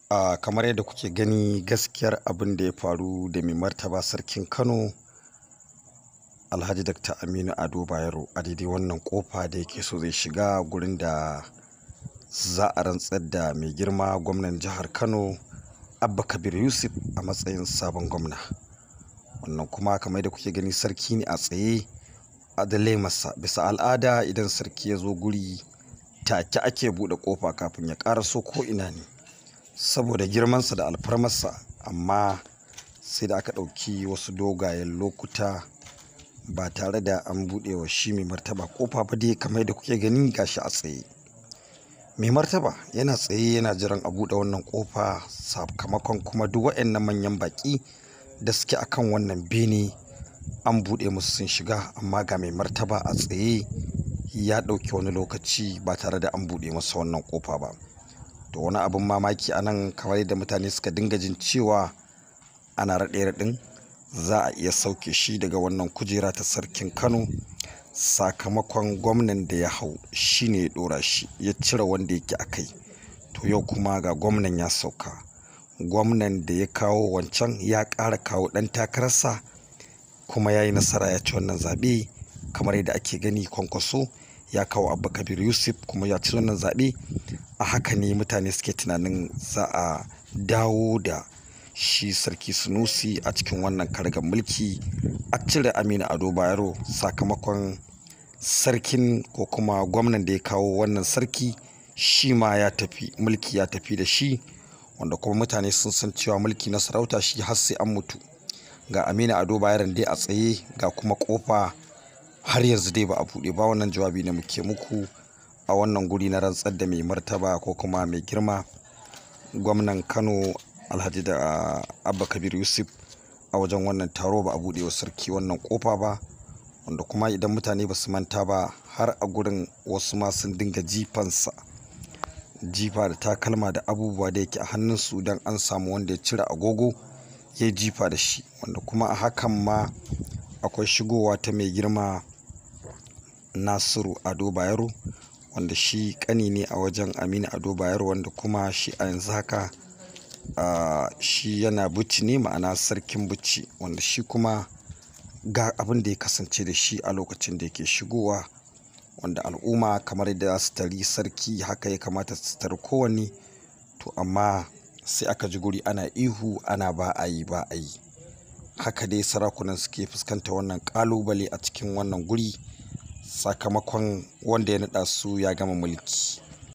Kamar yadda kuke gani, gaskiyar abin da ya faru da mai martaba sarkin Kano Alhaji Dr. Aminu Ado Bayero a daidai wannan kofa da yake so zai shiga gurin da za a rantsar da mai girma gwamnan jihar Kano Abba Kabir Yusuf a matsayin sabon gwamna. Wannan kuma kamar yadda kuke gani, sarki ne a tsaye a da lemarsa. Bisa al'ada, idan sarki ya zo guri, take ake buɗe kofa kafin ya ƙaraso ko ina ne, saboda girmansa da alfarmarsa. Amma sai da aka ɗauki wasu dogayen lokuta ba tare da an buɗe wa shi mai martaba kofa ba. Dai kamar yadda kuke gani, gashi a tsaye, mai martaba yana tsaye yana jiran a buɗe wannan kofa. Sakamakon kuma duk waɗannan manyan baƙi da suke akan wannan bene an buɗe musu sun shiga, amma ga mai martaba a tsaye ya ɗauki wani lokaci ba tare da an buɗe masa wannan kofa ba. To, wani abin mamaki a nan, kamar yadda mutane suka dinga jin cewa ana raɗe raɗin za a iya sauke shi daga wannan kujera ta sarkin Kano, sakamakon gwamnan da ya hau shine ya ɗora shi, ya cire wanda yake a kai. To, yau kuma ga gwamnan ya sauka, gwamnan da ya kawo wancan ya ƙara kawo ɗan takararsa, kuma ya yi nasara, ya ci wannan zaɓe. Kamar yadda ake gani, Kwankwaso ya kawo Abba Kabir Yusuf kuma ya ci wannan zaɓe. A haka ne mutane suke tunanin za a dawo da shi Sarki Sunusi a cikin wannan karagar mulki, a cire Aminu Ado Bayero, sakamakon sarkin ko kuma gwamnan da ya kawo wannan sarki shi ma ya tafi, mulki ya tafi da shi. Wanda kuma mutane sun san cewa mulki na sarauta shi har sai an mutu. Ga Aminu Ado Bayero dai a tsaye, ga kuma kofa har yanzu dai ba a buɗe ba. Wannan jawabi ne muke muku a wannan guri na rantsar da mai martaba ko kuma mai girma gwamnan Kano Alhaji da Abba Kabir Yusuf. A wajen wannan taro ba a buɗe wa sarki wannan kofa ba. Wanda kuma idan mutane ba su manta ba, har a gurin wasu ma sun dinga jifansa, jifa da takalma da abubuwa da yake a hannunsu, don an samu wanda ya cire agogo ya jifa da shi. Wanda kuma a hakan ma akwai shigowa ta mai girma Nasiru Ado Bayero, wanda shi ƙani ne a wajen Aminu Ado Bayero, wanda kuma shi a yanzu haka shi yana Bichi ne, ma'ana sarkin Bichi. Wanda shi kuma ga abin da ya kasance da shi a lokacin da yake shigowa, wanda al'umma kamar yadda za su tari sarki haka ya kamata su tari kowanne. To, amma sai aka ji guri ana ihu, ana ba a yi, ba a yi. Haka dai sarakunan suke fuskanta wannan kalubale a cikin wannan guri, sakamakon wanda ya naɗa su ya gama mulki.